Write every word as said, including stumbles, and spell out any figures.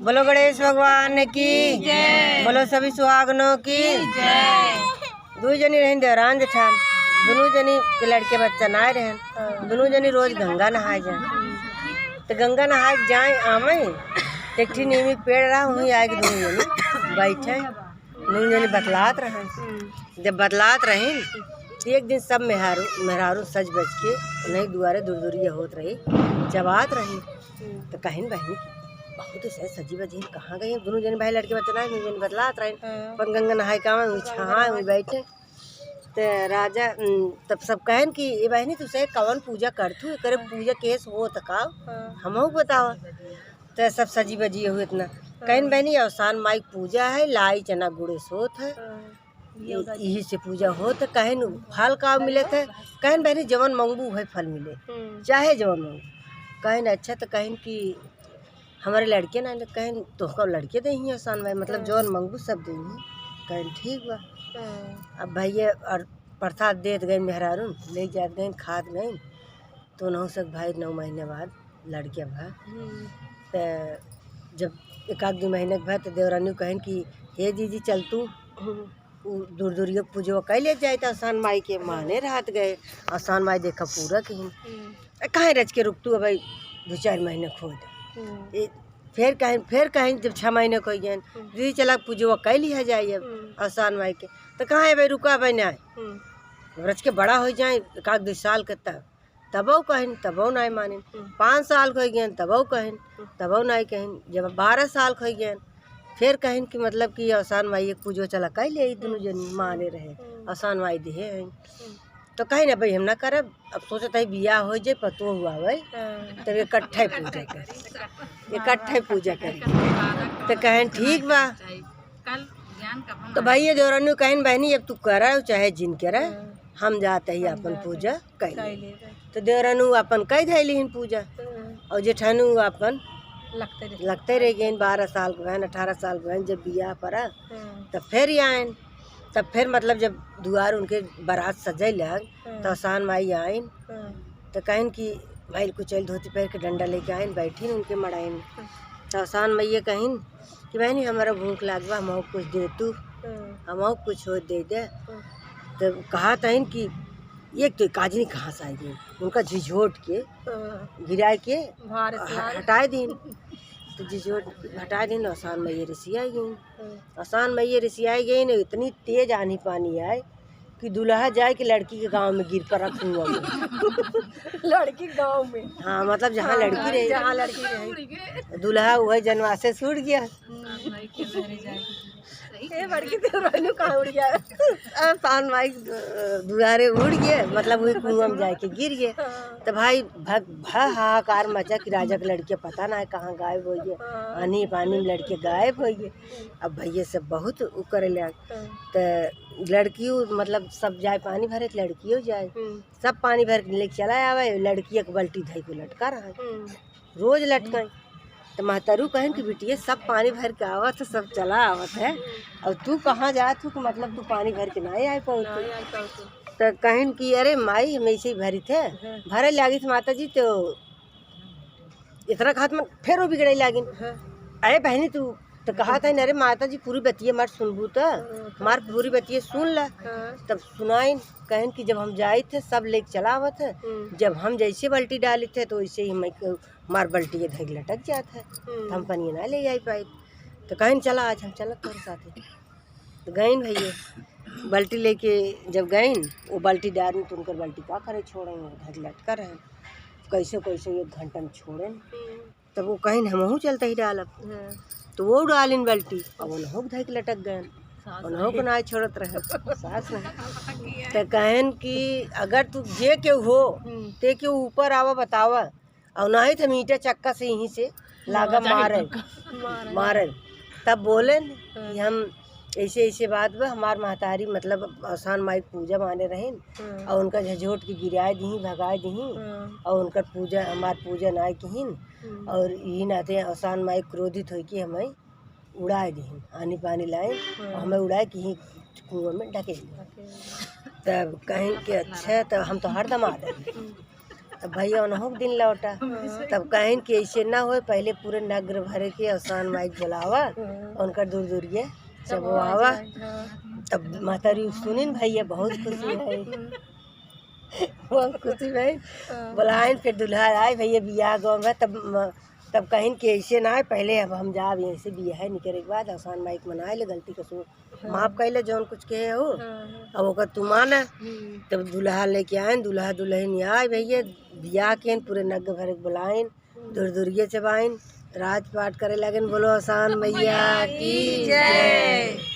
बोलो गणेश भगवान की जय। बोलो सभी सुहागनों की जय। दुइ जनी रहिन देवरान जेठान, दुनू जनी के लड़के बच्चा नाय रहन। हाँ। दुनू जनी रोज गंगा नहाए जाए। तो गंगा नहाए जाए आवे, तो एक ठी नीमी पेड़ रहा, वहीं आके दुनू जनी बैठे। दुनू जनी बतलात रहे। हम्म। जब बतलात रही, तो एक दिन सब मेहरारू, मेहरारू सज बज के उन्हीं दुआरे दुरदुरिया होत रही, जवात रही। हम्म। तो कहिन बहिनी, बहुत से सजी बजी कहाँ गई? दुनू जने भाई लड़के बच्चा ना, दुनू जने बतलात रहे। हाँ। अपन गंगा नहाए के आवे, वहीं छहाए, वहीं बैठे। तो राजा, उम, तब सब कहेन कि "ए बहिनी, तू से कवन पूजा करथू? एकरे पूजा केस होत का? हाँ। हमहू बतावा।" तो सब सजी बजी हुए इतना। हाँ। कहिन बहिनी, अवसान माई के पूजा है, लाई चना गुड़े सोत है। हाँ। ये इ-, उधर यही से पूजा होत। कहिन फल का मिलत है? कहिन बहिनी, जवन मंगबू है फल मिले, हम्म। चाहे जवन मंगबू। कहिन अच्छा, तो कहिन कि हमारे लड़के ना, कहिन तोहका लड़के देही अवसान माई, मतलब हाँ। जवन मंगबू सब देही। कहिन ठीक बा। हाँ। अब भैया और प्रसाद देत गए मेहरारू, ले जात गए, खात गए, तो उनहु से भाई नौ महीने बाद लड़के भा। हम्म। त जब एक आध दो महीने के भा, तो देवरानी कहिन कि "हे दीदी, चल तू, हम्म। उ दुरदुरिया पूजवा कइ ले जाए, तो अवसान माई के माने रहत गए।" अवसान माई देखा पूरा कहिन। हम्म। "ए, काहे रच के रुक तू, अब दो चार महीने खो दे।" हम्म। ए, फिर कहिन, फिर कहिन जब छह महीने के हो गए, हम्म। "दीदी, चला पूजवा कइ लिया जाए अब हम्म। अवसान माई के।" तो कहाँ है भाई, रुका भाई ना। हम्म। रच के बड़ा हो जाए, एक आध दो साल के तब। तबौ कहिन, तबौ नाय मानिन। हम्म। पाँच साल के होइ गएन, तबौ कहिन, हम्म। तबौ नाय कहिन। जब बारह साल के होइ गएन, फिर कहिन कि मतलब कि अवसान माई एक पूजो चला कइ ले, ई दुनू जनी माने रहे, हम्म। अवसान माई देहे हैं। हम्म। तो कहिन, "अब हम ना करब, अब सोचत है बियाह होइ जाए, पतोह हुआ भाई, हाँ। तब इकट्ठे पूजा करी, इकट्ठे पूजा करी।" तो कहिन, "ठीक बा।" तो भैया देवरानू कहिन, "बहिनी, अब तू करा चाहे जिन करा, हाँ। हम जात ही हम अपन जात पूजा ही। कइ लेब।" कइ लेब। तो देवरानू अपन कइ धइलिन पूजा, हाँ। और जेठानू अपन लगते रह लगते रह गइन। बारह साल के भएन, अठारह साल के भएन, जब बियाह परा, हाँ। तब फिर आएन, तब फिर मतलब जब दुआर उनके बारात सजै लाग, हाँ। तो अवसान माई आइन, हाँ। तो कहिन कि माई कुचैल धोती पहिर के डंडा लेके आइन, बैठिन उनके मड़ाइन। हाँ। तो अवसान माई कहिन कि "बहिनी, हमरा भूख लाग बा, हमहू कुछ दे तू, हाँ। हमहू कुछ हो दे दे।" हाँ। तो कहत हइन कि एक तो काजनी कहाँ से आइ गई, उनका झिझोट के, हाँ। गिराए के भार ह-, स्नान। हटाए दीन। तो झिझोट हटाए दीन, अवसान माई रिसियाइ गइन। हाँ। अवसान माई रिसियाइ गइन, इतनी तेज आन्ही पानी आए कि दुलहा जाए कि लड़की के गाँव में गिर परा कुआँ में। लड़की गाँव में। हाँ, मतलब जहाँ हाँ, लड़की रही। जहाँ लड़की रही। दुलहा वही जनवासे से उड़ गया। हम्म। ए, बड़की देवरानू कहाँ उड़ गया? अवसान माई दु-, दुआरे उड़ गए, मतलब वही कुआँ में जाके गिर गए। हाँ। तो भाई भग-, भा हाहाकार मचा कि राजा के लड़के पता ना है कहाँ गायब होइ गए। हाँ। आन्ही पानी में लड़के गायब होइ गए। अब भैया सब बहुत उ करे लग। हाँ। त लड़कियों, मतलब, सब जाए पानी भरे, त लड़कियों जाए। हम्म। सब पानी भर के लेके चला आवे, लड़की एक बाल्टी धइ के लटका रहा है। हम्म। रोज लटकाई। त महतरू कहेन कि "बिटिया, सब पानी भर के आवत है, सब चला आवत है, और तू कहाँ जात हो कि, मतलब, तू पानी भर के नाहीं आए पावत हो?" नाहीं आए पावत हो। त कहेन कि "अरे माई, हम ऐसे ही भरी थे, हाँ। भरे लागी थे माता जी, तो इतना कहत मन फेर वो बिगड़े लागिन। हाँ। अरे बहिनी, तू तो कहत है, "अरे माता जी, पूरी बतिया हमार सुनबू तो, हाँ, हाँ। हमार पूरी बतिया सुन ला।" हाँ। तब सुनाइन, कहेन कि "जब हम जाइत है, सब लेके चला आवत है, हम्म। जब हम जैसे बाल्टी डालित है, तो वैसे ही हम, हमार बाल्टी के धैक लटक जात है, हम्म। तो हम पनिया ना ले आई पाइत।" तो कहेन, "चला, आज हम चलत तोरे साथे।" तो गइन भैया, बाल्टी लेके जब गइन, वो बाल्टी डारिन, तो उनकर बाल्टी का करे, छोड़ेन, वो धैक लटका रहे। कैसे कैसे एक घंटा में छोड़ेन। हम्म। तब वो कहिन, "हमहू चलते ही डालब।" हाँ। तो वो डालिन बाल्टी, अब उन्हों के धइके लटक गए, सास उन्हों को नहीं। ना छोड़त रहे, सास नहीं। तो कहेन कि "अगर तू जे के हो, हम्म। ते के ऊपर आवा, बतावा, और नहीं तो हम ईंटा चक्का से यहीं से लागा मारे, मारे।" तब बोलेन हाँ। कि हम ऐसे, ऐसे बात बा, हमार महतारी, मतलब, अवसान माई के पूजा माने रहिन, हाँ। और उनका झझोट के गिराए दीही, भगाए दीही, हाँ। और उनकर पूजा, हमार पूजा ना किहिन, हम्म। और यही नाते अवसान माई क्रोधित होई के हमें उड़ाए दीही, आनी पानी लाए, हाँ। और हमें उड़ाए के ही कुआं में ढकेल दीही। ढकेल दीही। तब कहेन कि "अच्छा, तब हम तो हरदम आ रहे।" हम्म। भैया उनहु के दिन लौटा। तब कहिन कि ऐसे ना होए, पहले पूरे नग्र भरे के अवसान माई के बोलावा, उनकर दूर दूरिये चबवावा। तब महतारी सुनिन भैया बहुत खुशी भई, बहुत खुशी भई। बोलाइन, फिर दुल्हा आए भैया बियाह गाँव में, तब म-, तब कहिन कि ऐसे ना आए, पहले अब हम जाब यहीं से बियाह निकरे के बाद अवसान माई के मनाए ले, गलती कसूर माफ कइले जौन कुछ कहे हो। अब ओकर तू माना। तब दुल्हा लेके आए, दुल्हा दुल्हन आए भैया, बियाह केन, पूरे नग्र भरे के बुलाइन, दूर दूरिये चबाइन, राजपाट करे लागेन। बोलो अवसान मैया की जय।